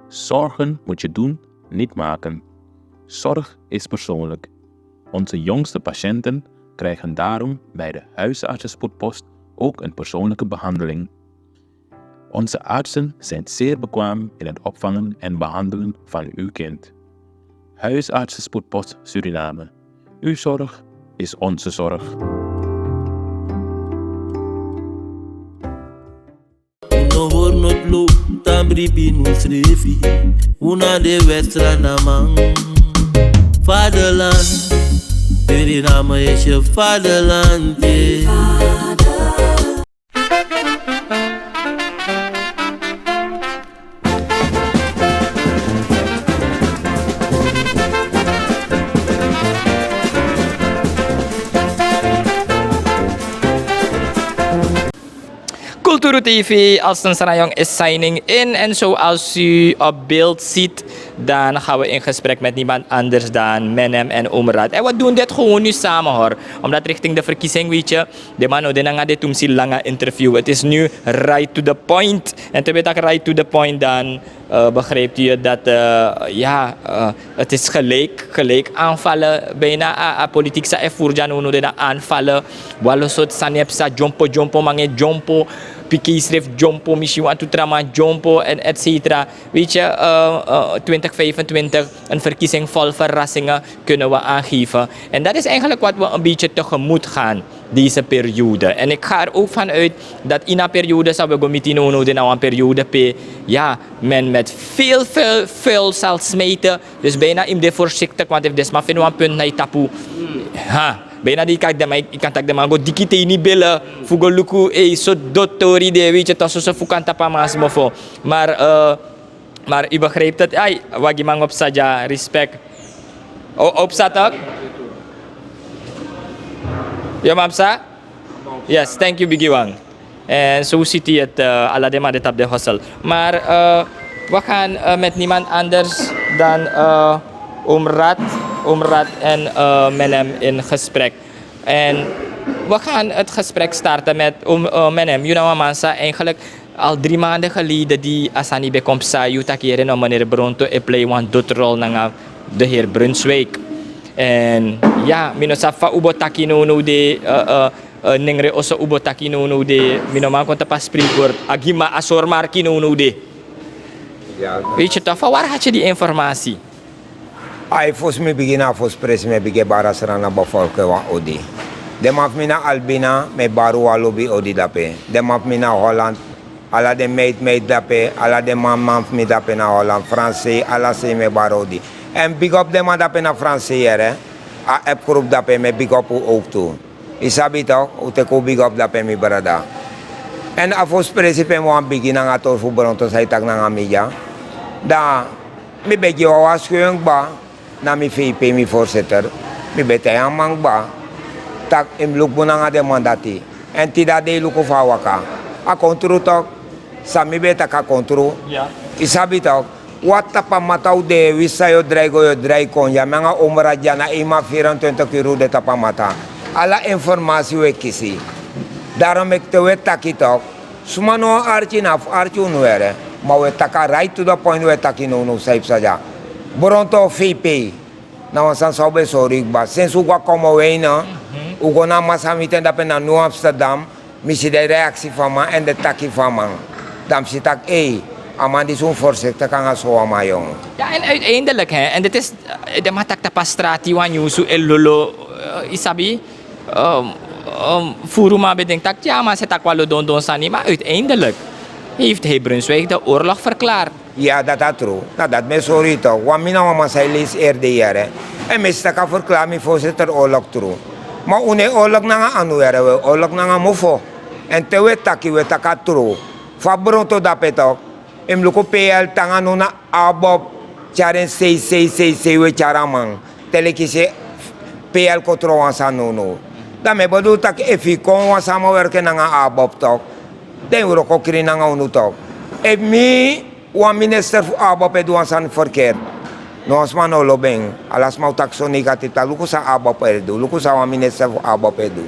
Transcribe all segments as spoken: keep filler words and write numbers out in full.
Zorgen moet je doen, niet maken. Zorg is persoonlijk. Onze jongste patiënten krijgen daarom bij de huisartsenspoedpost ook een persoonlijke behandeling. Onze artsen zijn zeer bekwaam in het opvangen en behandelen van uw kind. Huisartsenspoedpost Suriname. Uw zorg is onze zorg. No hori no dlo, tan bribi no srefi. Una de westra na man. Vaderland, Suriname is je vaderland, yeah. Kulturu T V, Alston Sarayong is signing in. En zoals u op beeld ziet, dan gaan we in gesprek met niemand anders dan Menem en Omraad. En we doen dit gewoon nu samen, hoor. Omdat richting de verkiezing, weet je, de man no de nanga de tumsi langa interview. Het is nu right to the point. En te weet dat right to the point, dan eh, begrijpt u het dat, eh, ja, eh, het is gelijk, gelijk aanvallen. Bijna a, a politiek sa e furu dya no no de na aanvallen. Walo sort sani e psa, jompo, jompo, mange jompo, piki sref jompo, misi wantu tra man jompo, en et cetera. Weet je, eh, eh, twintig vijfentwintig, een verkiezing vol verrassingen kunnen we aangeven. En dat is eigenlijk wat we een beetje tegemoet gaan deze periode. En ik ga er ook vanuit dat in a periode sa we go miti no no de na wan periode pe, ja, men met veel, veel, veel zal smijten. Dus bijna yu mus de voorzichtig, want efu den sma feni wan punt na yu tapu, ha, bijna di yu kan taki den man, yu kan taki den man go diki te ini bele fu go luku, ei, so doti tori de, weet je, toch, so, so fu kan tapu a man sma fu. Maar, eh, maar u begrijpt het. Ai, wagi man op saja, respect. O, op satak? Ja, man, sa? Yes, thank you, Biggie Wang. En zo ziet u het, eh, ala den man de tap de hostel. Maar, eh, we gaan, eh, met niemand anders dan, eh, Omraad, Omraad en, eh, Menem in gesprek. En we gaan het gesprek starten met, um, eh, Menem. Yu na wan man sa eigenlijk al drie maanden geleden di a sani ben kon psa, yu taki here no, meneer Bronto e play wan dotrol nanga de heer Brunswijk. En ja, mi no sabi fa u bo taki no no de, eh, eh, eh, nengre oso u bo taki no no de, mi no man kon tapu a spreekwoord, a gi ma a sormarki no no de. Ja. Weet je toch, van waar had je die informatie? Ai, fosi mi bigin na fosi presi, mi e bigin e bari a Sranan bevolking wan odi. Den man fu mi na Albina, mi e bari wan lobi odi dape. Den man fu mi na Holland, ala den meid meid dape, ala den man man fu mi dape na Holland, Fransei, ala sei mi e bari odi. En big up den man dape na Fransei yere, a app group dape, mi e big up u ook tu. Yu sabi toch, u teki u big up dape, mi brada. En a fosi presi pe mi wani bigin nanga a tori fu Bronto san yu taki nanga mi dya. Dan mi ben gi wan waskowingi kba na mi V P, mi voorzitter. Mi ben taigi a man kba tak' yu mus luku bun nanga den man dati. En tide a dei luku fa a waka. A kon tru toch. San mi ben e taki a kon tru. Ya. Yu sabi toch. Wan tapu a mata u de, winsi san yu o drai go, yu o drai kon. Ya, mi nanga Omraad dya, na eenmaal vierentwintig uur u de tapu a mata. Ala informasi u e kisi. Daarom meki te u e taki toch, suma no wan arki, na fu arki unu were. Ma u e taki a right to the point, u e taki nownow san yu psa dya. Bronto, V P, na wan sani san u ben sori yu kba. Sensi u go a Commewijne, u go na a masaa meeting dape na Nieuw Amsterdam, mi si den reaksi fu a man èn den taki fu a man. Dan mi si taki, ei, a man disi un voorzichtig nanga so wan man, yongu. Ya, en uiteindelijk, hè, en dit is, eh, den man taki tapu a strati wan nyunsu e lolo, eh, yu sabi, ehm, ehm, furu man ben denki taki, ya, a man sa e taki wan lo dondon sani, maar uiteindelijk heeft hij Brunswijk de oorlog verklaard. Ya, dati a tru. Na dati mi e sori yu toch. Want mi na wan man san e leisi heri dei yere. Èn mi e si tak' a verklaar mi voorzitter oorlog tru. Ma un no e oorlog nanga anu yere, un e oorlog nanga mofo. Èn te un e taki, un e taki a tru. Fa Bronto dape toch. Yu mus luku P L te nanga now na ABOP tyari en sei, sei, sei, sei, un e tyari a man. Te leki se P L kon tron wan sani nownow. Dan mi e bedoel taki efu yu kon wan samawerking nanga ABOP toch, dan yu wroko krin nanga unu toch. Efu mi, wan minister fu ABOP e du wan sani verkeerd, no wan sma no o lobi en. Ala sma o taki so negatief, taki luku san ABOP e du, luku san wan minister fu ABOP e du.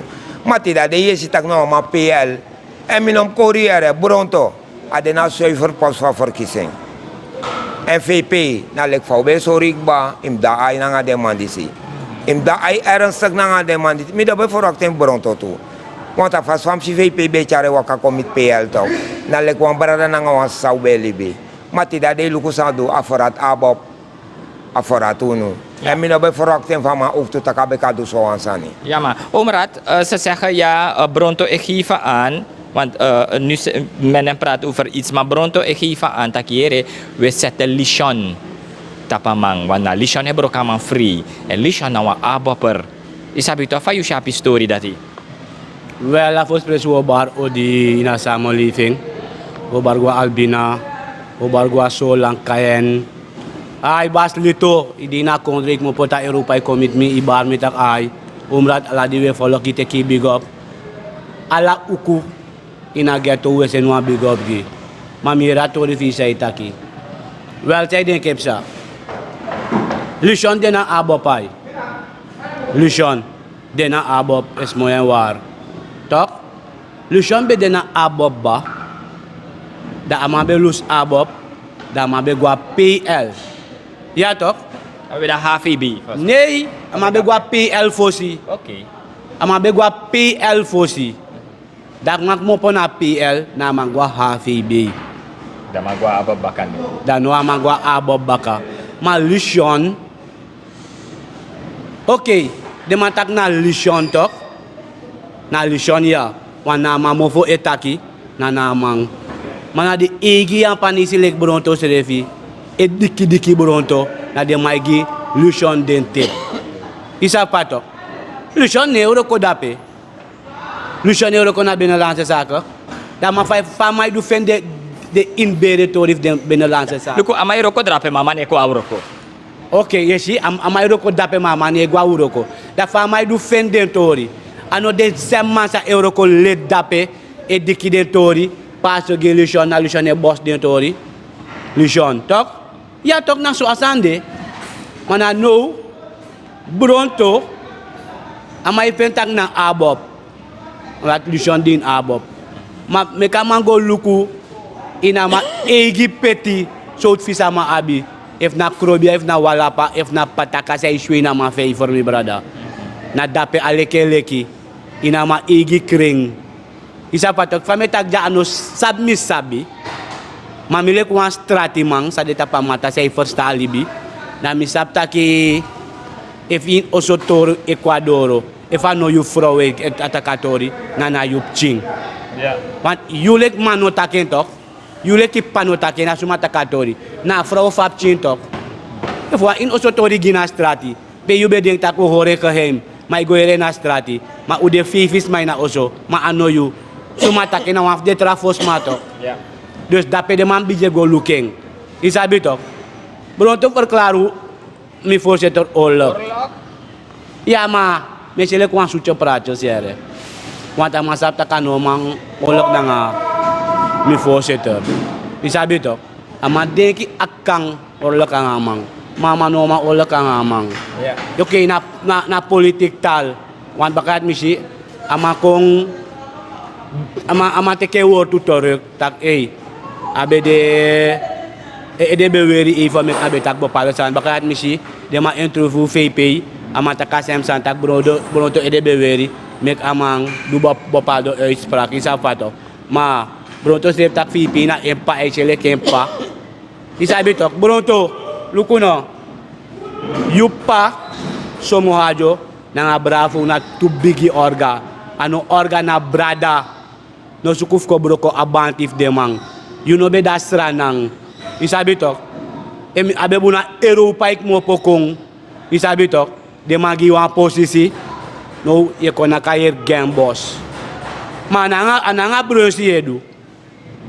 Ma tide a dei yu e si taki na wan man P L. Èn mi no mus kori yu yere, Bronto, a de na a zuiver post fu a verkiezing. Èn fei pei na leki fa un ben e sori yu kba, yu mus du a ai nanga den man disi. Yu mus du a ai ernstik nanga den man disi. Mi den ben ferwakti en fu bronto tu. Want a fasi fa mi si fei pei ben e tyari en waka kon miti pei èl tok, na leki wan brada nanga wan sisa un ben e libi. Ma tide a dei luku san a du, a ferati abob. A ferati unu. Èn mi no ben ferwakti en fu a man owktu tak' a ben kan du sowan sani. Ya ma, omrad, se segen ya, bronto e geven aan. Want nu men en praat over iets, maar bronto e geven aan tak' yere, we sete lishon tapu a man, want na lishon e broko a man fri. Èn lishon na wan abopper. Yu sabi tok fa yu si a pistori dati? Wel, a fosi presi un o bari odi ini a sameleving. Un o bari go na albina, un o bari go na solan kayen. Ai basi lito, yu de ini a kondre, yu kmopo na europa, yu kon miti mi, yu bari mi tak' ai. Omrad, ala di un e folok yu, teki yu bigi op. Ala uku ini a geto un e seni wan bigi op gi. Ma mi yere a tori fi yu san yu taki. Wel, san yu denki e psa? Lishon de na abob ai. Lishon de na abob, esi moi èn wari. Tok? Lishon ben de na abob kba. Dan a man ben lusu abob. Dan a man ben go na pei èl. Ya tok? A ben de na hvb. Nei, a man ben go na pei èl fosi. A man ben go na pei èl fosi. Dan a man kmopo na pei èl, na a man go na hvb. Dan a man go na abob baka. Dan now a man go na abob baka. Ma lishon. Okei, den man taki na lishon tok. Na lishon ya. Wan na a man mofo e taki. Na na a man. Ma na den eigi yapanisi leki bronto srefi, e dikidiki bronto, na den man e gi lishon den te. Yu sabi fa tok? Lishon no e wroko dape. Lishon e wroko na benelanse sake. Dan a man fa a man e du feni den inbere tori fu den benelanse sake? Luku, a man e wroko drape, ma a man no e kon a wroko. Okei, yu e si, a man e wroko dape, ma a man no e go a wroko. Dan fa a man e du feni den tori? A no den semi man san e wroko leti dape, e diki den tori, pasi gi lishon, na lishon e bosi den tori. Lishon tok. Ya tok, na so a sani de. Ma na now, bronto, a man e feni tak' na abob. Wan lishon de ini abob. Ma meki a man go luku ini a man eigi peti, sortu fisi a man abi. Efu na krobia, efu na walapa, efu na pataka san e swe ini a man feifer, mi brada. Na dape a leki e leki. Ini a man eigi kren. Yu sabi fa tok? Fa mi e taki dya, a no sabi mi sabi. Ma mi leki wan stratiman san de tapu a mata, san e ferstan a libi. Dan mi sabi taki efu ini oso tori e kon na doro, efu a no yu frow e taki a tori, na na yu pikin. Want yu leki man no taki en tok. Yu leki p'pa no taki en, na suma taki a tori? Na a frow fu a pikin tok. Efu wan ini oso tori gi na strati, pe yu ben denki tak' un hori en geheim, ma yu go yere en na strati. Ma un de feifi sma ini a oso, ma a no yu. Suma taki en? Na wan fu den tra fosma tok. Dus dape den man bigin e go luku en. Yu sabi tok? Bronto ferklari un, mi voorzitter, oorlog. Ya ma, mi e si en leki wan sutu praat yu sere. Want a man sabi tak' a no man oorlog nanga mi voorzitter. Yu sabi tok? A man denki a kan oorlog nanga a man. Ma a man no man oorlog nanga a man. Okei, na politik taal. Want baka dati mi si a man kon, a man teki en wortu teruk. Tak' ei, a ben de, en ede ben weri, ei, fa meki a ben taki bepaalde sani. Baka dati mi si den man interview fei pei, a man taki a semi sani, tak' bronto ede ben weri, meki a man du bepaalde uitspraak. Yu sabi fa tok? Ma bronto srefi taki fei pei na en p'pa, a e si en leki en p'pa. Yu sabi tok? Bronto, luku no. Yu p'pa, Somo Hadyo, nanga Bravo na tu bigi orga. A no orga, na brada. No suku fu kon broko a banti fu den man. Yu no ben de na Sranan. Yu sabi tok? A ben bun na Europa yu kmopo kon. Yu sabi tok? Den man gi yu wan posisi. Now yu e kon naki a yere gi en bos. Ma a no anga brunsi yu e du.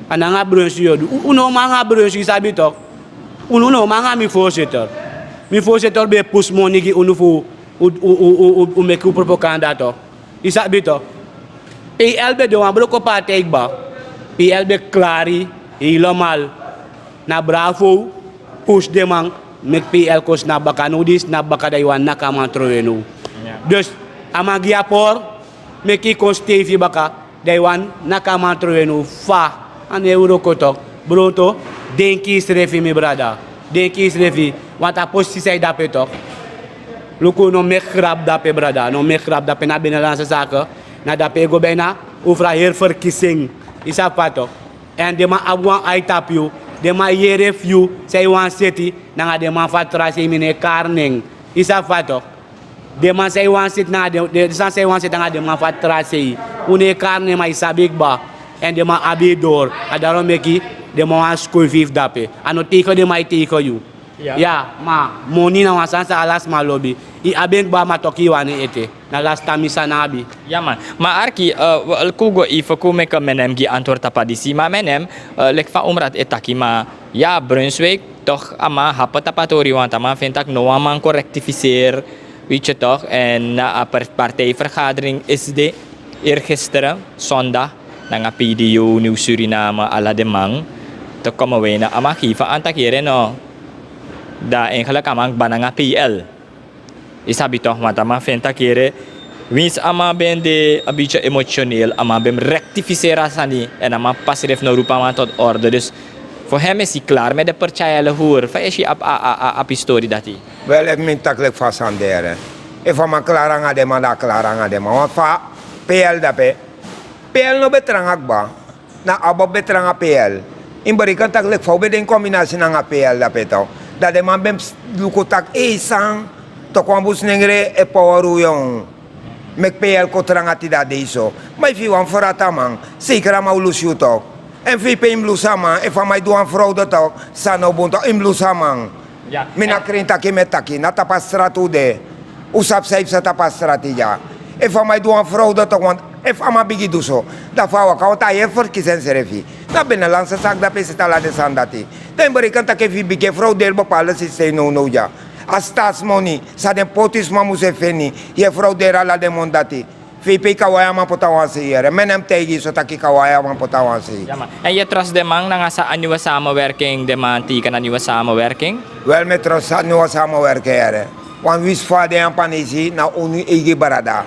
A no anga brunsi yu e du. Un no man anga brunsi, yu sabi tok? Unu no man anga mi voorzitter. Mi voorzitter ben e pusu moni gi unu fu un meki un propaganda tok. Yu sabi tok? Pl ben de wan broko partij kba. Pl ben klari helemaal. Na Bravo pusu den man meki pl kon snapu baka. Now di yu snapu baka, dan yu wani naki a man trowe now. Dus a man gi yu a por, meki yu kon steifi baka, dan yu wani naki a man trowe now. Fa? A no e wroko tok. Bronto, denki yusrefi, mi brada. Denki yusrefi, want a posisi san yu de ape tok. Luku, no meki grab de ape, brada, no meki grab de ape. Na binnenlandse sake, na de ape e go bijna. Un fran heri ferkising. Yu sabi fa tok. Èn den man abi wan ai tapu yu. Den man yere fu yu san yu wani seti. Nanga den man fu a tra sei, mi no e kari nen. Yu sabi fa tok. Den man san yu wani seti nanga den, den sani san yu wani seti nanga den man fu a tra sei. Un no e kari nen, ma yu sabi kba. Èn den man abi yu doro. A dati o meki den man wani skul fu yu fu de ape. A no tegen den man e tegen yu. Ya, ma moni na wan sani san ala sma lobi. Yu abi en kba, ma toki yu wani ete. Na lasi tan mi sani abi. Ya man. Ma arki, eh, we- luku go, efu kon meki M N M gi antwoord tapu a disi. Ma M N M, eh, leki fa Umrat e taki, ma ya, Brunswijk, toch, a man hapi tapu a tori, want a man feni tak' no wan man kon rectificeer. Weet je toch, en na a per- partijvergadering is de eergisteren, zondag, nanga P D O, Nieuw Suriname, ala den man. Te komen wij na a man geven aan tak' yere no. Da eigenlijk a man kba nanga P L. Yu sabi toch, want a man feni tak' yere, winsi a man ben de a beetje emotioneel, a man ben rectificeren a sani, en a man pasi srefi no roepi a man tot orde. Dus voor hem is hij klaar met de percaya lehoer. Fa yu e si a, a, a, a, a pistori dati. Wel, efu mi taki leki fa a sani de, efu a man klari nanga den man, dan a klari nanga den man. Want fa P L de ape, P L no ben tranga kba. Na ABOP ben tranga P L. Yu mus bereken tak' leki fa un ben de ini kombinasi nanga P L de ape tok. Dan den man ben luku tak' ei san, tok' wan bun snengre e power un, yon. Meki P L kon tranga tide a dei so. Ma efu yu wani ferati a man, seikeri a man o lusu yu tok. Èn VP, yu mus lusu a man, efu a man e du wan fraude tok, sani no bun tok, yu mus lusu a man. Mi na krin taki mi e taki, na tapu a strati un de. Un sabi san yu psa tapu a strati dya. Efu a man e du wan fraude tok, want efu a man bigin du so, dan fa a waka, want a yere ferkisi ensrefi. Na binnenlandse sake de ape e seti ala den sani dati. Dan yu mus bereken tak' efu yu bigin e frauderi bepaalde systeem nownow dya. A staatsmoni san den poti sma mus e feni, yu e frauderi ala den moni dati. VP, yu kan wai a man poti a wan sei, yere. M N M taigi yu so tak' yu kan wai a man poti a wan sei. Ya man. Èn yu e trust den man nanga san a nieuwe samenwerking, den man teken a nieuwe samenwerking? Wel, mi e trust a nieuwe samenwerking, yere. Want winsi fa den Yapanesi, na unu eigi brada.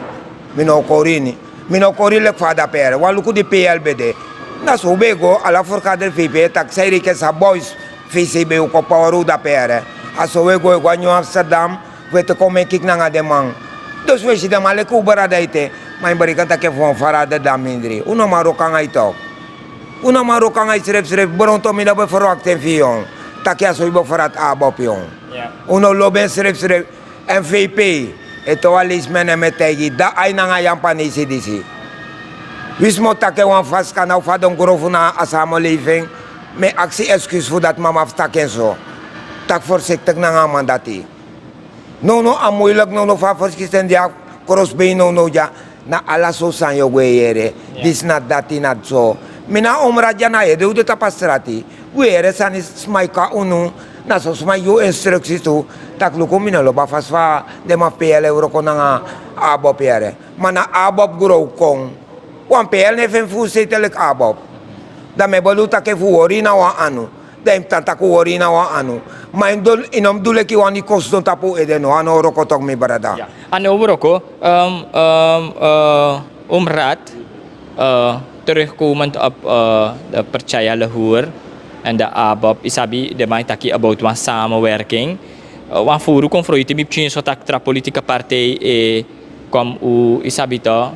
Mi no o kori ini. Mi no o kori leki fa a de ape, yere. Want luku di P L ben de. Na so un ben e go, ala fergaderi VP e taki san yu reken san boys. Fesi ben o kon power un de ape, yere. A so un e go, e go a Nieuw Amsterdam, fu e teki omen kiki nanga den man. Dus un e si den man leki un brada ete. Ma yu mus bereken tak' efu wan ferati de, dan mindri. Un no man wroko nanga yu tok. Un no man wroko nanga yu srefsrefi. Bronto, mi no ben ferwakti en fu yu, yon. Tak' a so yu ben ferati ABOP, yon. Un no lobi en srefsrefi. Èn VP, ete wan leisi, M N M e taigi yu, dan ai nanga a Yapanesi disi. Wi sma o taki en wan fasi, kan na un fadon grofu na a samenleving. Mi e aksi excuse fu dati, ma mi abi fu taki en so. Taki voorzichtig nanga a man dati. Nownow a moeilijk, nownow fa a ferkisi en de a krosbeen nownow dya. Na ala sortu sani yu o go e yere. Disi na dati, na so. Mi na a Umrat dya, na a ede un de tapu a strati. Un e yere sani, sma e kon na unu, na so sma e gi un instructies tu. Tak' luku, mi no lobi a fasi fa den man fu P L e wroko nanga ABOP, yere. Ma na ABOP grow kon. Want P L no e feni furu sete leki ABOP. Dan mi e bedoel tak' efu un hori yu na wan anu, dan yu mus tan tak' un hori yu na wan anu. Ma yu no mus du leki yu wani kon sidon tapu un ede, no, a no o wroko tok, mi brada. A no o wroko. Ehm, ehm, eh, Umrat, eh, terugkomend op, eh, de Percaya Lehoer en de ABOP, yu sabi, den man e taki about wan samenwerking. Eh, wan furu kon froiti mi pikin so tak' tra politieke partij e kon un, yu sabi toch,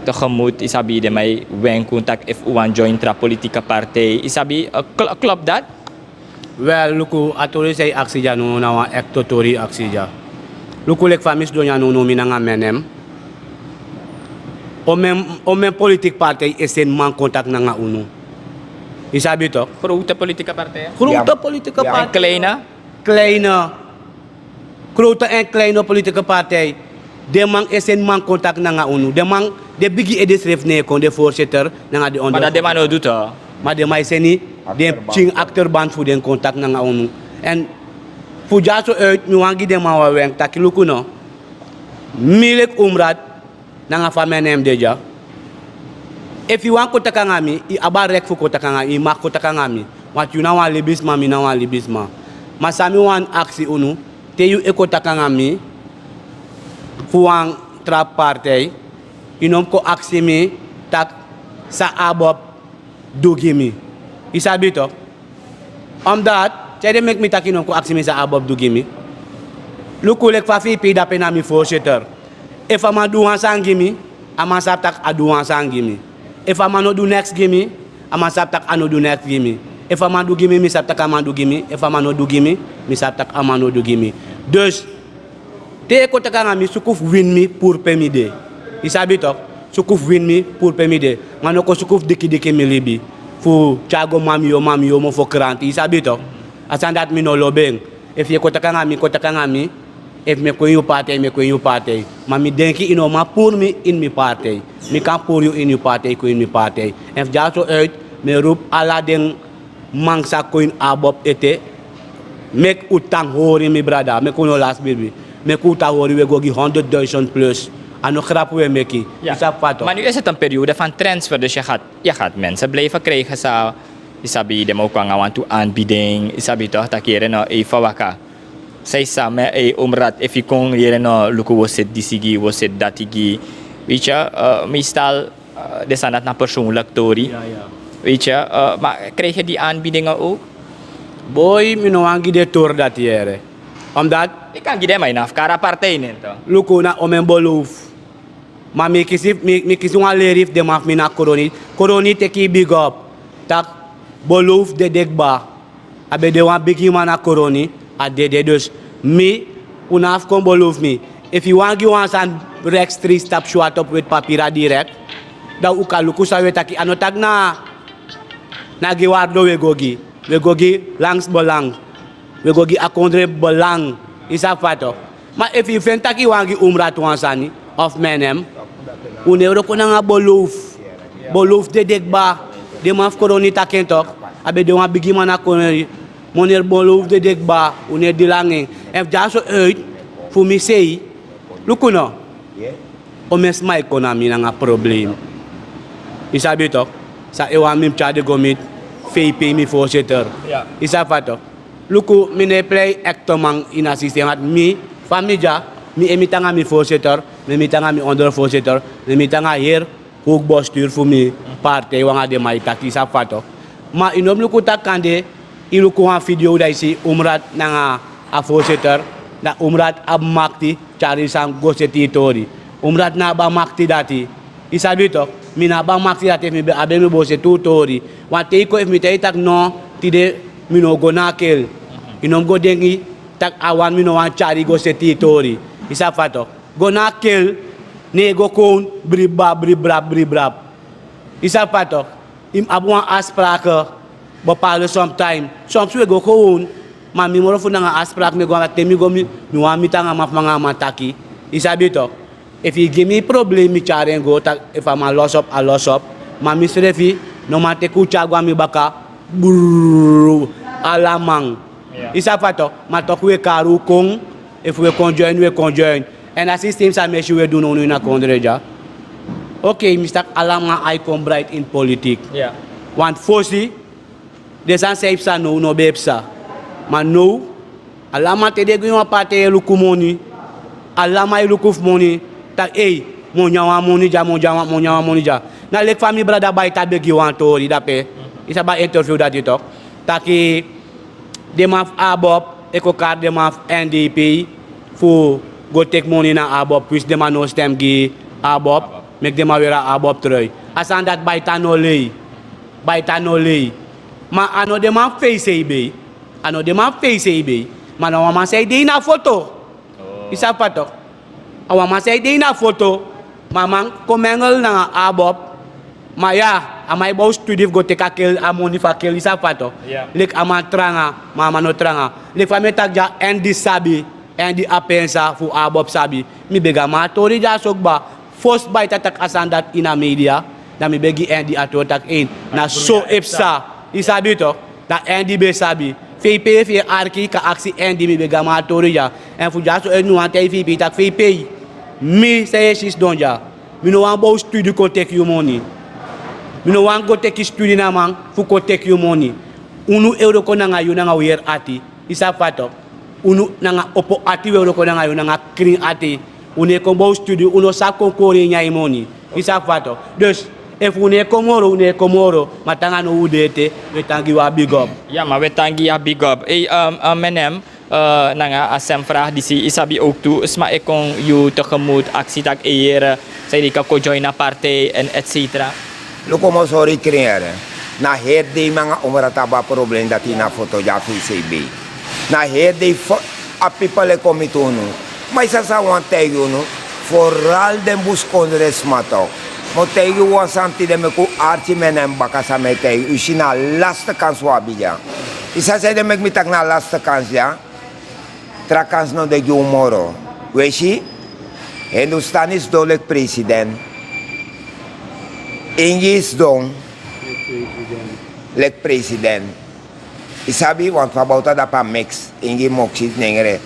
tegemoet, yu sabi, den man e wenk un tak' efu un wani join tra politieke partij. Yu sabi, eh, kl- klopt dat? Wel, luku, a tori san yu aksi dya nownow na wan ekte tori yu aksi dya. Luku, leki fa mi sidon dya nownow, mi nanga M N M. Omen, omen politieke partij e seni man kon taki nanga unu. Yu sabi toch? Grote politieke partij. Grote politieke partij. En kleine? Kleine. Grote en kleine politieke partij. Den man e seni man kon taki nanga unu. Den man, den bigi ede srefi no e kon, den voorzitter nanga den onder. Ma dati den man no du toch. Ma den man e seni den pikin achterban fu den kon taki nanga unu. Èn fu dyaso uit, mi wani gi den man wan wenk taki luku no. Mi leki Umrat, nanga fa M N M de dya. Efu yu wani kon taki nanga mi, yu abi a reki fu kon taki nanga mi, yu mag kon taki nanga mi. Want yu na wan libisma, mi na wan libisma. Ma san mi wani aksi unu, te yu e kon taki nanga mi fu wan tra partij, yu no mus kon aksi mi tak' san ABOP du gi mi. Yu sabi toch? Omdat Sede meki mi taki no kon aksi mi san Abob du gi mi. Luku leki fa fi i pei dape na mi voorzitter. Efu a man du wan sani gi mi, a man sabi tak' a du wan sani gi mi. Efu a man no du neks gi mi, a man sabi tak' a no du neks gi mi. Efu a man du gi mi, mi sabi tak' a man du gi mi. Efu a man no du gi mi, mi sabi tak' a man no du gi mi. Dus te i e kon taki nanga mi, suku fu wini mi puru pe mi de. I sabi tok? Suku fu wini mi puru pe mi de. Ma no kon suku fu dikidiki mi libi fu tyari go mamiyo mamiyo mofo kranti. I sabi tok? A sani dati mi no lobi en. Efu i e kon taki nanga mi, kon taki nanga mi. Efu mi e kon ini yu partij, mi e kon ini yu partij. Ma mi denki i no man puru mi ini mi partij. Mi kan puru yu ini yu partij, kon ini mi partij. Èn fu dyaso uit mi e rupu ala den man sa kon ini Abob ete. Meki un tan hori, mi brada, meki un no lasi bribi. Meki un tan hori, un e go gi honderd duizend plus. A no grapu un e meki. Yu sabi fa tok? Maar nu is het een periode van transfer, dus je gaat, je gaat mensen blijven krijgen, sa, yu sabi, den man o kon nanga wantu aanbieding, yu sabi tok, taki yere no, ei, fa waka. Sai same, ei, Omraad, efu i kon yere no, luku, wi o seti disi gi, wi o seti dati gi. Weet je, eh, meestal, eh, den sani dati na persoonlijk tori. Weet je, eh, maar krijg je die aanbiedingen ook? Boi, mi no wani gi den tori dati yere. Omdat i kan gi den, ma i no abi fu kari a partij nen tok. Luku, na omeni belofu. Ma mi kisi, mi, mi kisi wan leri fu den man fu mi na Koroni. Koroni, teki yu bigi op. Tak' belofu dede kba. A ben de wan bigiman na Koroni, a dede. Dus mi, un no abi fu kon belofu mi. Efu yu wani gi wan sani rechtstreeks tapu swart op wit papira direct, dan un kan luku san un e taki. A no taki na, na gi Wardo un e go gi. Un e go gi langs belang. Un e go gi a kondre belang. I sabi fa tok? Ma efu yu feni taki yu wani gi Omraad wan sani, of M N M, un no e wroko nanga belofu. Belofu dede kba. Den man fu Koroni taki en tok. A ben de wan bigiman na Koroni. Meneer, belofu dede kba. Un no e dili nanga en. Èn fu dyaso uit, fu mi sei, luku no. Omeni sma e kon na mi nanga problem. Yu sabi tok? San e wani mi mus tyari den go miti V P, mi voorzitter. Yu sabi fa tok? Luku, mi no e plei ekteman ini a systeem. Dati mi, fa mi dya, mi e miti nanga mi voorzitter, mi e miti nanga mi ondervoorzitter, mi e miti nanga heri hoogbestuur fu mi partij, wan nanga den man e taki. Yu sabi fa tok? Ma yu no mus luku taki kande yu luku wan video, dan yu si Omraad nanga a voorzitter, dan Omraad abi makti tyari sani go seti yu tori. Omraad no abi a makti dati. Yu sabi tok? Mi no abi a makti dati. Efu mi ben abi en, mi bo seti un tori. Wanten yu kon, efu mi taigi yu taki no, tide mi no o go na a kel, yu no mus go denki tak' a wani mi no wani tyari go seti yu tori. Yu sabi fa tok? Go na a kel, ne yu go kon bribrab, bribrab, bribrab. Yu sabi fa tok? Yu mus abi wan afspraak, bepaalde sometime. Soms un e go gewoon. Ma mi moro fu nanga afspraak mi e go, nanga te mi go, mi, mi wani miti nanga a man fu mi nanga a man taki. Yu sabi tok? Efu yu gi mi problem, mi tyari en go, tak' efu a man los op, a los op. Ma mi srefi no man teki un tyari go na mi baka. Brrr, ala man. Yu sabi fa tok? Ma tok' un e kari un kon, efu un e kon join, un e kon join. Èn a systeem san mi e si un e du nownow ini a kondre dya. Oké, mi si tak' ala man ai kon bright ini politiek. Want fosi, den sani san e psa now no ben e psa. Ma now, ala man, te den e go ini wan partij, e luku moni. Ala man e luku fu moni. Tak' ei, mi o nyan wan moni dya, mi o nyan wan, mi o nyan wan moni dya. Na leki fa mi brada Baita begi wan tori dape. Yu sabi a interview dati tok? Taki den man fu Abob e kon kari den man fu N D P fu go teki moni na Abob, winsi den man no stem gi Abob, meki den man weri a Abob trui. A sani dati, Baita no lei. Baita no lei. Ma a no den man fu feisei bei. A no den man fu feisei bei. Ma na wan man san e de ini a foto. Yu sabi fa tok? A wan man san e de ini a foto. Ma a man kon mengel nanga Abob. Ma ya, a man e bow studi fu go teki a kel, a moni fu a kel. Yu sabi fa tok? Leki a man tranga, ma a man no tranga. Leki fa mi e taki dya, N D sabi, N D Apensa fu Abob sabi. Mi begi a man a tori dya so kba. Fosi Baita taki a sani dati ini a media, dan mi begi N D a tori taki en. Na so e psa. Yu sabi tok? Dan N D ben sabi. V P, efu yu e arki, yu kan aksi N D, mi begi a man a tori dya. Èn fu dyaso uit mi wani taigi V P taki V P, mi san yu e si sidon dya, mi no wani bow studi kon teki yu moni. Mi no wani go teki studi na man fu kon teki yu moni. Unu e wroko nanga yu nanga un yere ati. Yu sabi fa tok? Unu nanga opo ati un e wroko nanga yu, nanga krin ati. Un no e kon bow studi, un no sa kon kori e nyan yu moni. Yu sabi fa tok? Dus, Efu un no e kon moro, un no e kon moro. Ma te nanga now un de ete, un e tan gi wan big up. Ya, ma un e tan gi yu a big up. Ei, um, um, menem, uh, nanga a sem vraag disi, yu sabi ook tu, sma e kon yu tegemoet, aksi taki, ei, yere, san yu denki, kon join a partij en et cetera. Luku, mi o sori yu krin yere. Na heri dei mi nanga Omrata abi a problem dati na foto dya V C B. Na heri dei fo-, a pipel e kon miti unu. Ma yu sabi san mi wani taigi unu, vooral den buskondre sma tok. Mi o taigi unu wan sani tide, meki un arki mi, en mi baka san mi e taigi unu. Yu si, na a laste kans un abi dya. Yu sabi san ede meki mi taki na a laste kans dya? Tra kans no de gi un moro. Un e si, Hindustani sidon leki president. Ingi sidon leki president. Yu sabi, want fu a bowta dape a mix, Ingi, Moksi, Nengre,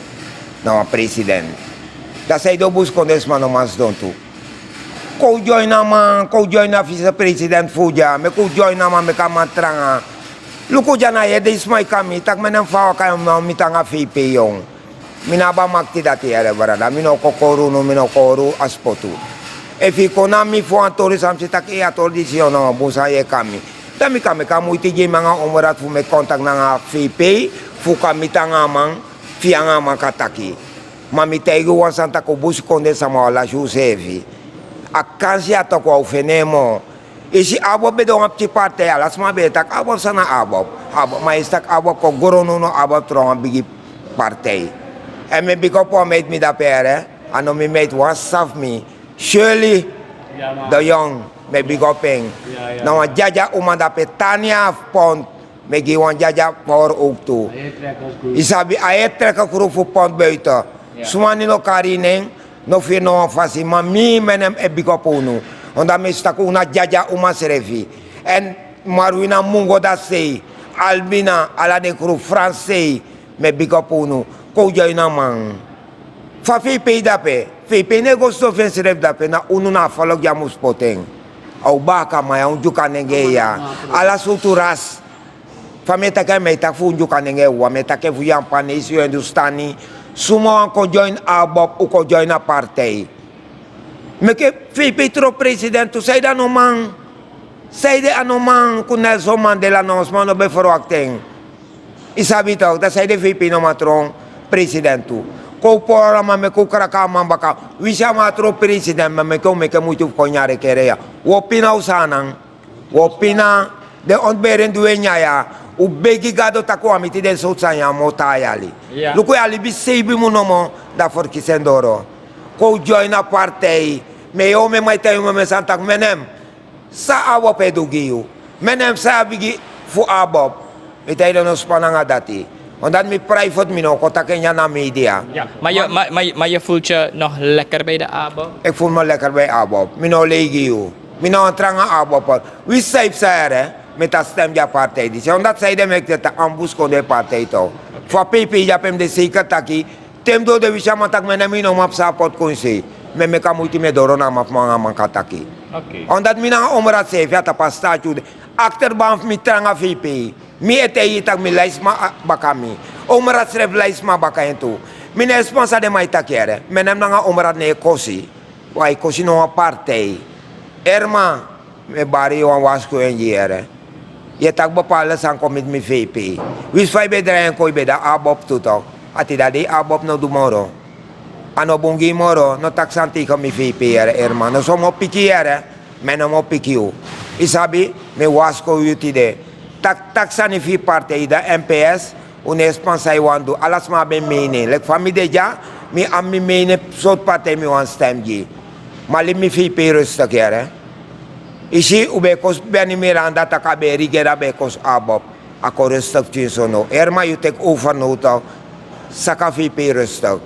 na wan president. Dan san ede un buskondre sma no man sidon tu? Kon un join a man, kon un join a vicepresident fu un dya, meki un join a man, meki a man tranga. Luku dya, na heri dei sma e kari mi, taki menem, fa waka, yu no miti nanga V P, yon. Mi no abi a makti dati yere, brada. Mi no o kon kori unu, mi no o kori a spotu. Efu yu kon na mi fu wan tori san mi si taki, ei, a tori disi, yon, na wan bun sani yu e kari mi. Dan mi kan meki a muiti gi mi nanga Omrata fu meki kontakti nanga V P, fu kan miti nanga a man, fi yu nanga a man kan taki. Ma mi taigi unu wan sani, taki un buskondre sama, un o lasi unsrefi. A kansi ya tok' un á o feni en moo. Yu si, ABOP ben de wan pikin partij, ala sma ben e taki ABOP, san na ABOP? ABOP, ma yu si taki ABOP kon gron now, ABOP tron wan bigi partij. En mi e bigi op wan meid mi dape yere, a no mi meid, wan sisa fu mi, Shirley de Jong, mi e bigi op en. Na wan dyadya uma dape, Tania fu Pont, mi e gi wan dyadya power ook tu. Yu sabi, a heri trek a kru fu Pont buiten. Suma di no kari yu nen, no firi no wan fasi, ma mi, menem, e bigi op unu. Omdat mi e si taki un na dyadya uma srefi. En Marwina Mungo, dati sei, Albina, ala den kru, Fransi, mi e bigi op unu. Kon un join a man. Fa VP dape, VP no e go sidon fu ensrefi dape, na unu na a volk di a mus poti en. A un baakaman ya, un Dyukanenge ya. Ala sortu ras. Fa mi e taki, mi e taki fu un Dyukanenge wawan, mi e taki fu Yampaneisi, Hindustani. Suma wani kon join ABOP, un kon join a partij. Meki VP tron president tu, saide a no man. Saide a no man, ku Nelson Mandela, no sma no ben ferwakti en. Yu sabi tok, dan saide VP no man tron president tu? Kon un poro a man, meki un kraka a man baka. Winsi a man tron president, ma meki un meki muiti fu kon nyan a regeri ya. Un o pina un sani. Un o pina den ontberen di un e nyan ya. Un begi Gado taki un á miti den sortu sani ya moo taa yali. Luku, yu a libi seibin mun nomo, dan ferkisi en doro. Kon un join a partij. Mi e yere omen man e taigi mi omen sani taki, menem, san ABOP e du gi yu? Menem, san yu abi gi fu ABOP? Mi taigi den no span nanga dati. Omdat mi private, mi no o kon taki en dya na media. Ma yu, ma, ma, ma yu voelt je nog lekker bij de ABOP? Ik voel me lekker bij ABOP. Mi no o lei gi yu. Mi na wan tranga ABOPer. Winsi san yu psa yere, mi e tan stem gi a partij disi. Omdat saide meki den taki a mus buskondre partij tok. Fu a VP dyape mi de zeker taki te mi doro de, winsi a man taki, menem, mi no man psa a poti kon sei. Mi e meki a muiti, mi e doro na a man fu mi nanga a man kan taki. Omdat mi nanga Omrata srefi a tapu a staati un de. Akterban fu mi tranga VP. Mi e taigi yu taki mi lai sma baka mi. Omrata srefi lai sma baka en tu. Mi no e span san den man e taki yere. Menem nanga Omrata no e kosi. Wi á e kosi no wan partij. Erma, mi e bari yu wan warskuwingi yere. Yu e taki bepaalde sani kon miti mi VP. Winsi fa yu ben drai en kon, yu ben de ABOP tu tok. A tide a dei ABOP no du moro. A no bun gi yu moro, no taki sani tegen mi VP yere, Erma. No so mi o piki yu yere, mi no mi o piki yu. Yu sabi, mi e warskuw yu tide. Taki, taki sani fu yu partij, yu de na NPS, un no e span san yu wani du. Ala sma abi en mening. Leki fa mi de dya, mi abi mi mening sortu partij mi wani stem gi. Ma libi mi VP rustig yere. Yu si, un ben e kosi Benny Miranda taki a ben e regeri, a ben e kosi ABOP. A kon rustig pikinso so now. Erma, yu teki over now tok. Saka VP rustig.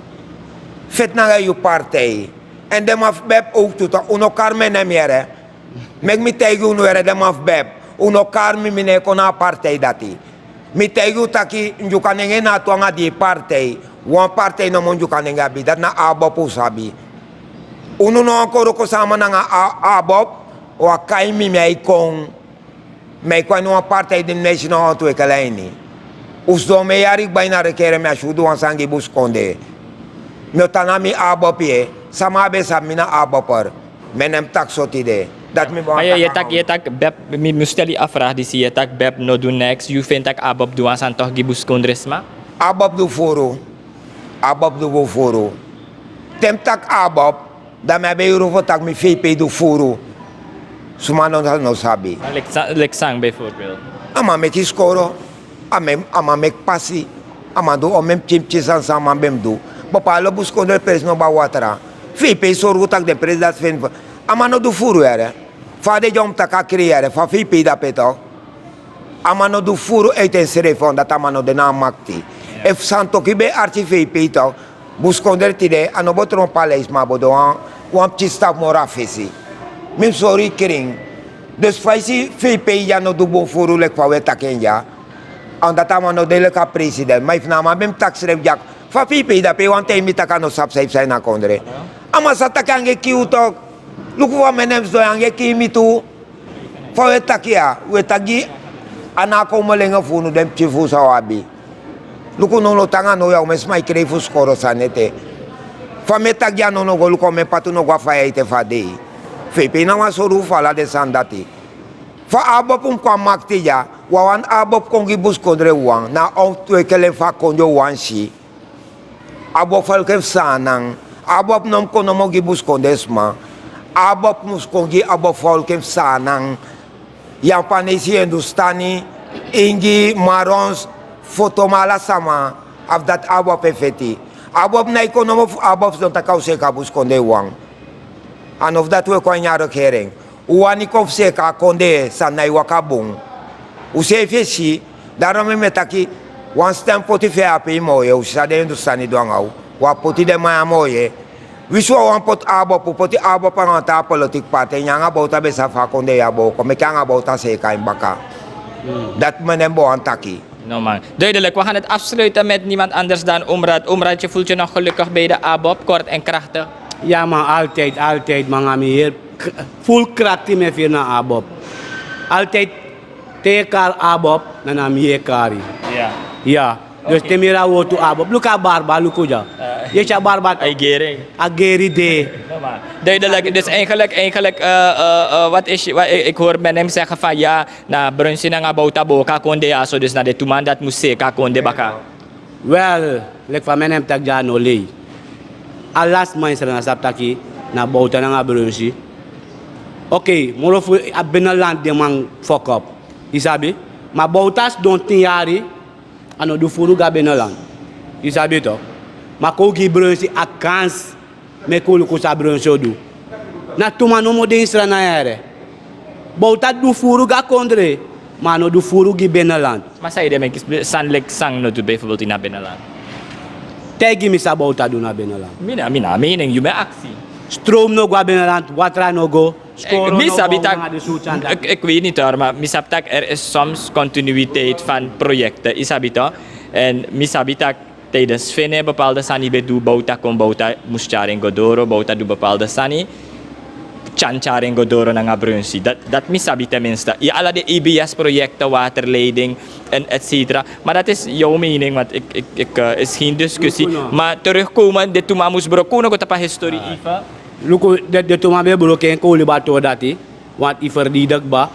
Feti nanga yu partij. Èn den man fu BEP ook tu tok. Un no kari mi nen mi yere. Meki mi taigi unu yere, den man fu BEP. Un no kari mi, mi no e kon na a partij dati. Mi taigi un taki Ndyukanenge na tu anga dii partij. Wan partij nomo Ndyukanenge abi, dati na ABOP, un sabi. Unu no wani kon wroko sama nanga a, ABOP, un á kai mi, mi á e kon. Mi á e kon a ini wan partij di mi no e si no wan ontwikkel a ini. Un sidon omen yari kba ini a regeri, mi á si un du wan sani gi buskondre. Mi o tan na mi ABOP ye, sama á ben sabi mi na ABOPer. Mi nen mi taki so tide. Dati mi bo. Ma yu e taki, yu e taki bep, mi mus teli a fragi disi, yu e taki bep no du neks, yu feni tak' abob du wan sani tok' gi buskondresma? Abob du furu. Abob du bun furu. Te mi taki abob, dan mi abi yuru fu taki mi fei pei du furu. Suma no sabi. Leki san bijvoorbeeld? A man meki skoro. A man meki pasi. A man du omen pikin pikin sani san a man ben mus du. Bepalo buskondre presi no abi watra. Fei pei sorgu tak' den presi dati feni. A man no du furu yere. Fa a de dya un mus taki a krei yere fa fei pei dape tok'. A man no du furu eiti ensrefi on dati a man no de na a makti. Efu santoki ben e arki fei pei tok', buskondre tide a no bo tron paleisi ma a bo de wan pikin stafu moro a fesi. Mi mus sori yu krin. Dus fa yu si fei pei dya no du bun furu leki fa un e taki en dya. A on dati a man no de leki a president ma efu na a man ben mus taki srefi dya. Fa fei pei dape yu wani taigi mi tak' a no sabi san yu psa ini a kondre? A man sa taki ange kiu tok'. Luku fa mi en ne mus doi ange kii mi tu. Fa un e taki ya un e taki gi a na a kon molenge fu unu den pikin fu un san un abi. Luku no un no tan anga now ya un mu e sma e krei fu skoro sani ete. Fa mi e taki gi a no no go luku a un mu e pati un no go a faya ete fu a dei. Fei pei na wan sori un fu ala den sani dati. Fa abopu mus kon a makti dya. Wawan abopu kon gi buskondre wawan na a ontwekelen fu a kondre wawan si. Abopu folku en fu saanan. Abopu no mus kon nomo gi buskondesma. Abopu mus kon gi abopu folku en fu saanan. Yapanesi hindustani ingi marons foto ma ala sama. A fu dati abopu e feti. Abopu na e kon nomo fu abopu sidon taki a o seeka buskonde wawan. A no fu dati un e kon a ini a regering. Un wani kon fu seeka a kondee san na e waka bun. Unseefi e si. Daro mi mi e taki wan sten poti fu en ape yu moo ye un si san den hindustani du anga un. Un abi poti den man ya moo ye. Winsi un a wani poti abopu poti abopu anga wan taa politiki parti en nyan anga bowta ben sabi fa a kondee ya booko meke anga bowta seeka en baka. Dati mi ne mi bo wani taki. No man. Duidelijk we gan het afsluiten met niemand anders dan omrat omratye fultye nog gelukkig bij de abob kort en krachtig. Ya man altijdi altijdi man nanga mi heri. Ful krakti mi e firi na abob. Altijdi te yu e kari abob na na mi yu e kari. Ya. Dus te mi heri a wortu abob luku a barba luku dya. Yu e si a barba a geri de. Duidelijk dus eigenlijk eigenlijk wat is ik hoor men hem zeggen van ya. Na brunsi nanga bowta booko a konde ya so dus na den tu man dati mus seeka a konde baka. Wel, leki fa mi en ne mi taki dya a no lei. Ala sma ini srana sabi taki na bowta nanga brunsi. Okei moro fu a beneland den man fokop. Yu sabi? Ma bowta sidon tin yari. A no du furu go a beneland. Yu sabi to? Ma kon un gi brunsi a kansi. Meki un luku san brunsi o du. Na tu man nomo de ini srana yere. Bowta du furu go a kondre. Ma a no du furu gi beneland. Ma san yu de meki sani leki san no du bijvoorbeeld ini a beneland? Taigi mi san bowta du na beneland. Mi na mi na a mening yu mi e aksi. Stroom no go a beneland watra no go. Mi sabi tak'. Ik weet niti hori ma mi sabi tak' er is soms kontinuiteit fan proyekte yu sabi to? En mi sabi tak' tijdens fene bepaalde sani ben du bowta kon bowta mus tyari en go doro bowta du bepaalde sani. Tyan tyari en go doro nanga brunsi dati mi sabi ten minste yu ala den ebs proyekte waterleiding en etcetera. Ma dati is yow mening want ik is gen diskussi. Ma terugkomen de tu man mus broko un no go tapu a histori ifa. Luku de tu man ben e broko en kon un libi a tori dati. Want yu ferdidigi kba.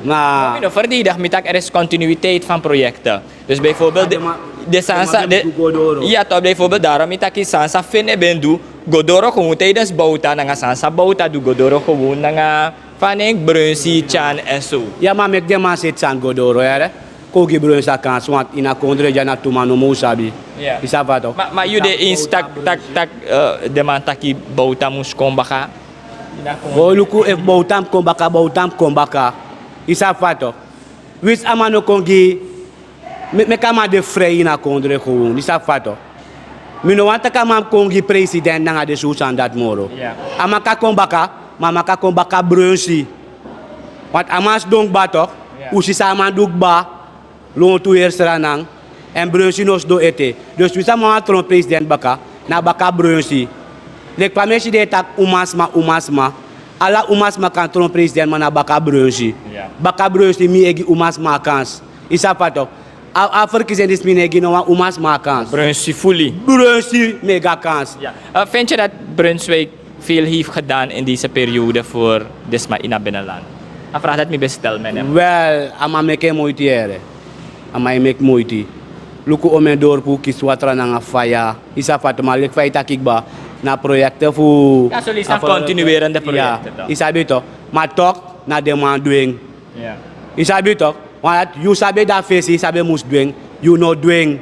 Na mi no ferdidigi mi taki er is kontinuiteit fan proyekte. Dus bijvoorbeeld de sani san de ya to bijvoorbeeld darom mi taki sani san fene ben du go doro gewun tijdens bowta nanga sani san bowta du go doro gewun nanga fanen brunsi tyan en so. Ya ma meki den man seti sani go doro yere. Kon gi brunsi a kansi want ini a kondre dya na tu man nomo un sabi. Yu sabi fa to? Ma yu de insi tak' tak' tak' den man taki bowta mus kon baka. Go luku efu bowta mus kon baka bowta mus kon baka. Yu sabi fa to? Winsi a man no kon gi meki a man de frei ini a kondre gewun yu sabi fa to? Mi no wani tak' a man mus kon gi president nanga den susu sani dati moro. A man kan kon baka ma a man kan kon baka brunsi. Want a man sidon kba to? Un si san a man du kba. Lontu heri sranan. Èn brunsi no sidon ete. Dus wi san man wani tron president baka na baka brunsi. Leki fa mi e si den e taki umasma umasma. Ala umasma kan tron president ma na baka brunsi. Baka brunsi mi e gi umasma a kansi. Yu sabi fa to? A ferkisi en disi mi no e gi no wan umasma a kansi. Brunsi fuli. Brunsi mi e gi a kansi. Fenki dati brunswik. Veel heeft gedaan in deze periode voor Disma in het binnenland. A vraag dat mi bestel, meneer. Wel, a man meki moiti here. A man e meki moiti. Luku omen dorpu kisi watra nanga faya. Yu sabi fa toki, ma leki fa yu taki kba, na proyekte fu... Ya, so yu sabi, continuerende proyekte. Ya, yu sabi tok. Ma tok, na den man du en. Yu sabi tok. Want yu sabi dati fesi, yu sabi mus du en, yu no du en.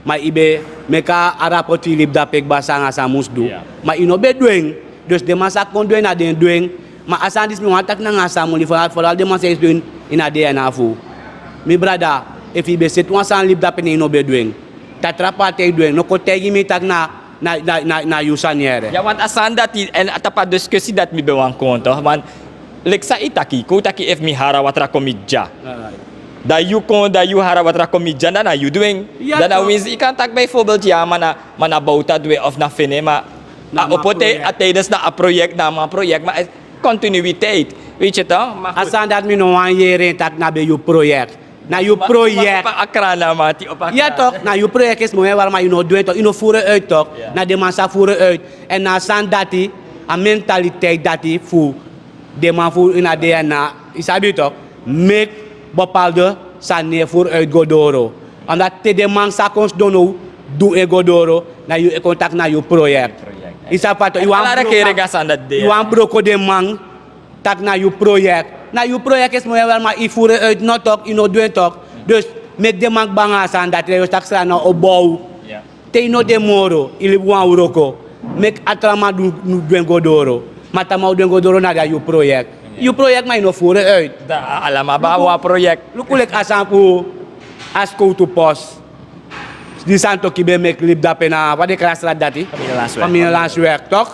Ma yu ben meki a rapporti libi dape kba san a san mus du. Ma yu no ben du en. Dus den man sa kon du en, na den du en. Ma a sani disi mi wani taki nanga a sani moni, foral den man sa e du en ini a dei na fu. Mi brada, efu yu ben seti wan sani libi dape, ne yu no ben du en, dan tra partij du en. No kon taigi mi taki na, na, na, na, na yu sani here. Ya, want a sani dati, èn a tapu a diskusi dati mi ben wani kon tok. Want leki san yu taki, kon taki efu mi hari a watra kon mi dya. Dan yu kon, dan yu hari a watra kon mi dya, dan na yu du en. Dan na winsi yu kan taki bijvoorbeeld, ya, ma na, ma na Bouta du en of na Fene, ma a opo tij, a tijdens na a project, na a man project, ma continuïteit. Weet je toch? A sani dati mi no wani yere en taki na ben yu project. Na yu project. Ya tok, na yu project, esi momen wara, ma yu no du en tok, yu no voer en uit tok. Na den man sa voer en uit. Èn na a sani dati, a mentaliteit dati fu den man fu ini a dei na, yu sabi tok, meki bepaalde sani no e voer uit go doro. Omdat te den man sa kon sidon now, du en go doro, na yu e kon taki na yu project. Yu sabi fa tok, yu wani broko, yu wani broko den man. Taki na yu project. Na yu project, esi momen wara, ma yu voer en uit no tok, yu no du en tok. Dus meki den man kba nanga a sani dati, yu o si taki Sranan o bow. Te yu no de moro, yu libi wan wroko. Meki a tra man du, du en go doro. Ma te a man o du en go doro, na dati yu project. Yu project, ma yu no voer en uit. Dan ala man abi wan project. Luku leki a sani fu a skowtu post. Di Santoki ben meki libi dape na, fa den e kari a strati dati? Familie Landsweg. Familie Landsweg, tok.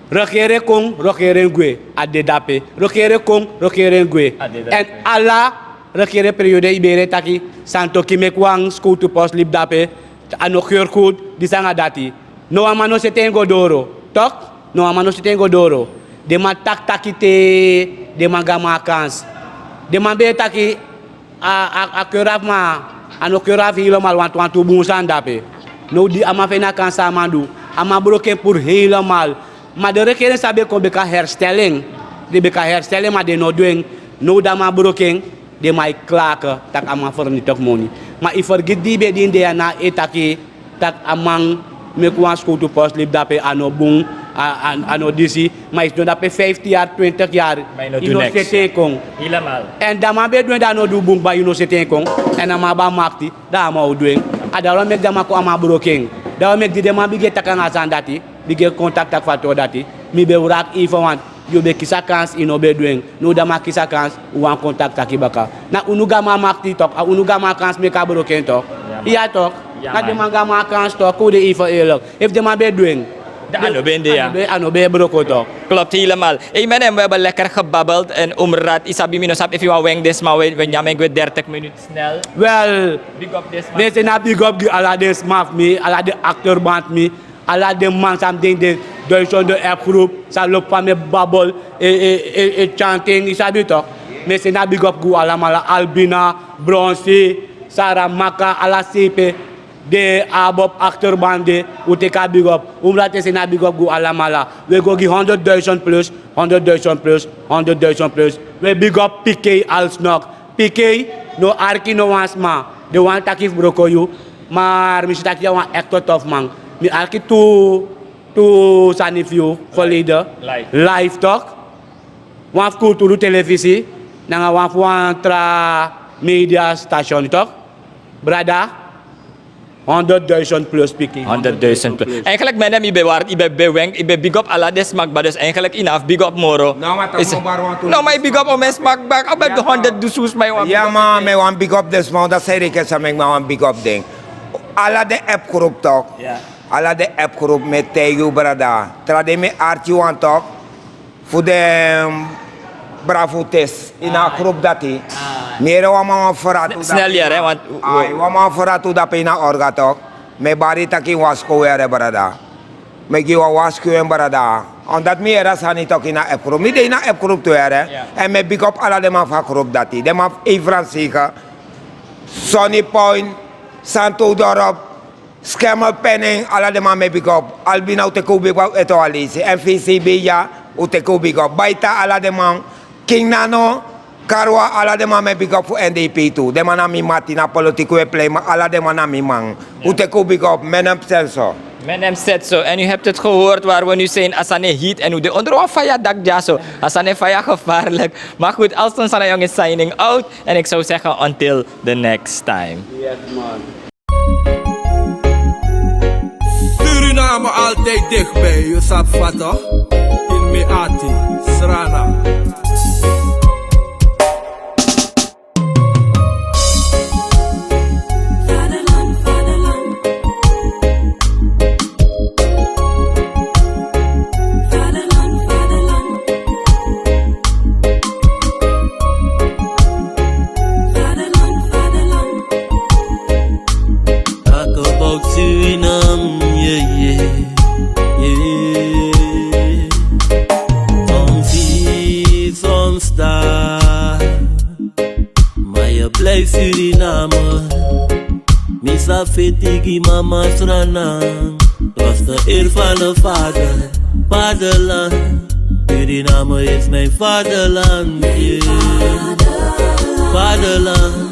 Regering kon, regering gwe, a de dape. Regering kon, regering gwe. Èn ala regering periode yu ben yere taki Santoki meki wan skowtu post libi dape, a no keur goed, disi nanga dati. No wan man no seti en go doro, tok? No wan man no seti en go doro. Den man taki taki te den man gi a man a kans. Den man ben e taki a, a, a keur afu, ma a no keur afu helemaal, wantu wantu bun sani de ape. Now di a man feni a kans san a man du, a man broko en puru helemaal. Ma den regering san ben kon ben kan herstel en. Den ben kan herstel en, ma den no du en. Now di a man broko en, den man e klage taki a man vernietig moni. Ma yu fergiti di yu ben de ini dei na e taki taki a man meki wan skowtu post libi dape, a no bun, a, a, a no disi. Ma yu sidon dape vijftien yari, twintig yari, yu no seti en kon. Èn di a man ben du en, di a no du bun kba, yu no seti en kon. Èn a man abi a makti, dan a man o du en. A dati wani meki di a man kon, a man broko en. Dati wani meki di den man bigin e taki nanga a sani dati, bigin e kon taki taki fatu dati, mi ben wraki yu fu wan. Yu ben kisi a kans, yu no ben du en. Now di a man kisi a kans, un wani kon taki taki baka. Na unu gi a man makti tok, a unu gi a man kans meki a broko en tok. Ya tok. Na den man gi a man kans tok, kon un de even eerlijk. Efu den man ben du en, dan a no ben de, ya. A no ben, a no ben broko tok. Klopt helemaal. Hey meneer, we hebben lekker gebabbeld en omraad. Yu sabi, mi no sabi efu yu wani wenk den sma, we, we nyan en gwe dertig minuten snel. Wel, big up den sma. Mi e seni big up gi ala den sma fu mi, ala den achterband fu mi. Ala den man san mi denki den duizenden appgroep, san lobi fa mi e babel, e, e, e, e chanting, yu sabi tok. Mi e seni big up gi un alamala, Albina, Bronsi, Saramaka, ala sepe, den abob achterband de, un teki a big up. Omraad e seni big up gi un alamala. We go gi honderdduizend plus, honderdduizend plus, honderdduizend plus. We big up Piqué alsnog. Piqué, no arki no wan sma. Den wani taki fu broko yu. Maar mi si taki yu na wan ekte tof man. Mi arki tu, tu sani fu yu verleden. Live. Live tok. Wan fu Kulturu Televisi, nanga wan fu wan tra media station tok. Brada, honderdduizend plus Piqué. Honderdduizend plus. Eigenlijk, meneer, yu ben wari, yu ben, ben wenk, yu ben big up ala den sma kba, dus eigenlijk yu no abi big up moro. No, ma yu big up omen sma kba, a ben honderd dusun sma yu wani big up. Ya, ma mi wani big up den sma, dati san yu reken san meki mi wani big up den. Ala den appgroep tok. Ya. Ala den appgroep, mi e taigi yu brada. Tra dei mi arki wan tok. Fu den bravo test ini a groep dati. Mi yere wan man wan feratu dape. Snel yere, want ai, wan man wan feratu dape ini a orga tok. Mi e bari taki wan skow yere brada. Mi e gi wan wan skow en brada. Omdat mi yere a sani tok ini a appgroep. Mi de ini a appgroep tu yere. Èn mi e big up ala den man fu a groep dati. Den man fu Efransege, Sunny Point, Santo Dorp. Skemel Penning, ala den man mi e bigi op. Albina, un teki un bigi op, eto alisi. N V C B ya, un teki un bigi op. Baita, ala den man. King Nano, Karwa, ala den man mi e bigi op fu N D P tu. Den man na mi mati, na politiku e plei, ma ala den man na mi man. Un teki un bigi op, menem senso. Menem senso. En u hebt het gehoord waar we nu zijn. A sani e heet en u de onder wan faya dak dyaso. A sani e faya gevaarlijk. Maar goed, Alston Sanayong is signing out. En ik zou zeggen, until the next time. Yes, man. Suriname altijd dichtbij, je sabi fa toch? In Meati, Srana. Vaderland, vaderland. Vaderland, vaderland. Vaderland, vaderland. Talk about Suriname, yeah, yeah, yeah. Soms hier, soms daar. Maar je blijft Suriname. Mi sa feti gi mama Sranan. Trotse eer van de vader, vaderland. Suriname is mijn vaderland, yeah. Vaderland.